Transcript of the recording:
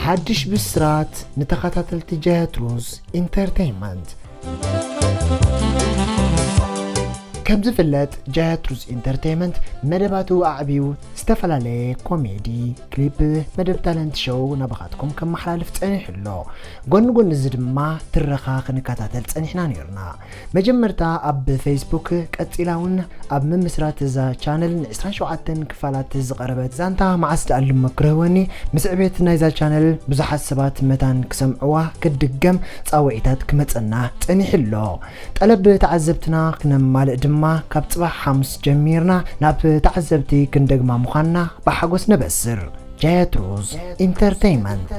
ሓድሽ ብስራት ንተኸታተልቲ ጃያት ሩዝ ኢንተርቴይንመንት። ከም ዝፍለጥ፣ ጃያት ሩዝ ኢንተርቴይንመንት መደባቱ ኣዕብዩ ዝተፈላለየ ኮሜዲ፣ ክሊፕ፣ መደብ ታለንት ሾው ናባኻትኩም ከመሓላልፍ ጸኒሑ ኣሎ። ጎኒ ጎኒ እዚ ድማ ትረኻ ክንከታተል ጸኒሕና ነይርና። መጀመርታ ኣብ ፌስቡክ፣ ቀጺላ እውን ኣብ ምምስራት እዛ ቻነል ን ዕስራን ሸውዓተን ክፋላት ዝቐረበት ዛንታ መዓስ ደኣሉ መክርህወኒ ምስ ዕቤት ናይዛ ቻነል ብዙሓት ሰባት መታን ክሰምዕዋ ክድገም ጻውዒታት ክመጸና ጸኒሑ ኣሎ። ጠለብ ተዓዘብትና ክነማልእ ድማ ካብ ጽባሕ ሓሙስ ጀሚርና ናብ ተዓዘብቲ ክንደግማ ምዃንና ብሓጎስ ነበስር። ጃያት ሩዝ ኢንተርቴይንመንት።